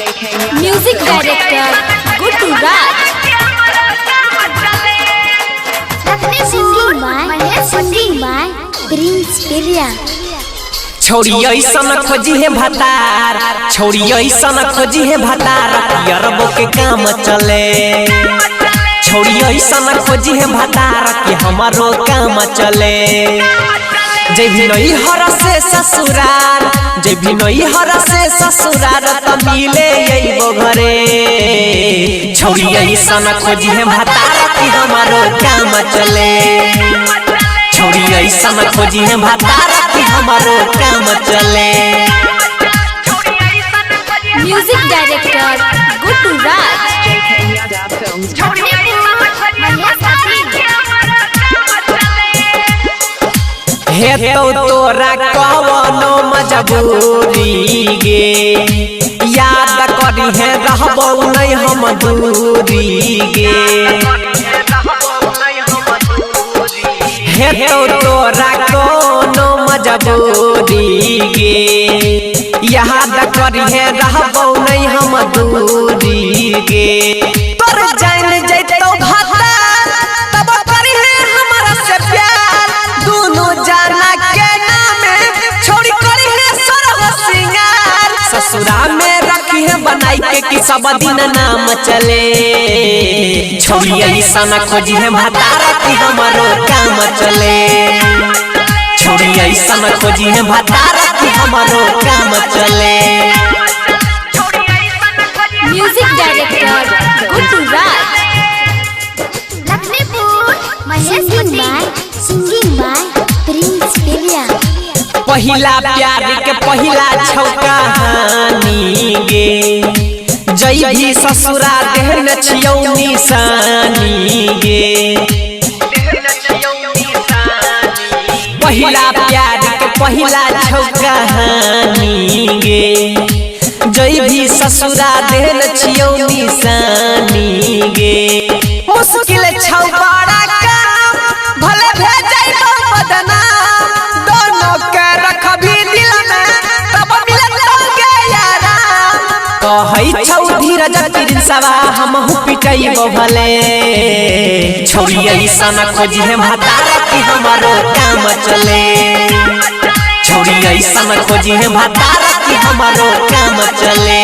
Music director Guddu Raj. Singing by Prince Pirya. छोरी ऐसन खोजी है भतार, छोरी ऐसन खोजी है भतार, यरबो के काम चले। छोरी ऐसन खोजी है भतार कि हमारो काम चले। जे भी नई हर से ससुरार, जे भी नई हर से ससुरार त मिले अइबो घरे। छोरी ऐसन खोजी है भतार कि हमारो काम चले। छोरी ऐसन खोजी है भतार कि हमारो काम चले। Music director Guddu Raj. हे तो तोरा कवनो मजबूरी गे, याद करी है रहबो नहीं हम दूरी गे। हे तो तोरा कोनो मजबूरी गे, याद करी है रहबो नहीं हम दूरी गे। तोर जान जैतो भाता तब करी है हमरा से प्यार, दोनों जाना के नामे छोड़ी करी है सरह सिंगार। ससुरा में रखी है बनाई के कि सब दिन नाम चले। छोरी ऐसन खोजी है भतार कि हमारो काम चले। छोरी ऐसन खोजी है भतार कि हमारो काम चले। Music director Guddu Raj. Singing by Prince Pirya. पहिला प्यार के पहिला छौ कहानी गे, जई भी ससुरा देहन छियौ निशानी गे। पहिला प्यार के पहिला छौ कहानी गे, जई भी ससुरा देहन छियौ निशानी गे। मुश्किल छौ बड़ा काम भले भेजैबो बदनाम, दोनों के रखबी दिल में तब मिलत गे यारा। कहै छौ धीरज प्रिंसवा हमहु पिटैबो भले। छोरी ऐसन खोजी है भतार कि हमारो काम चले। छोरी ऐसन खोजी है भतार कि हमारो काम चले।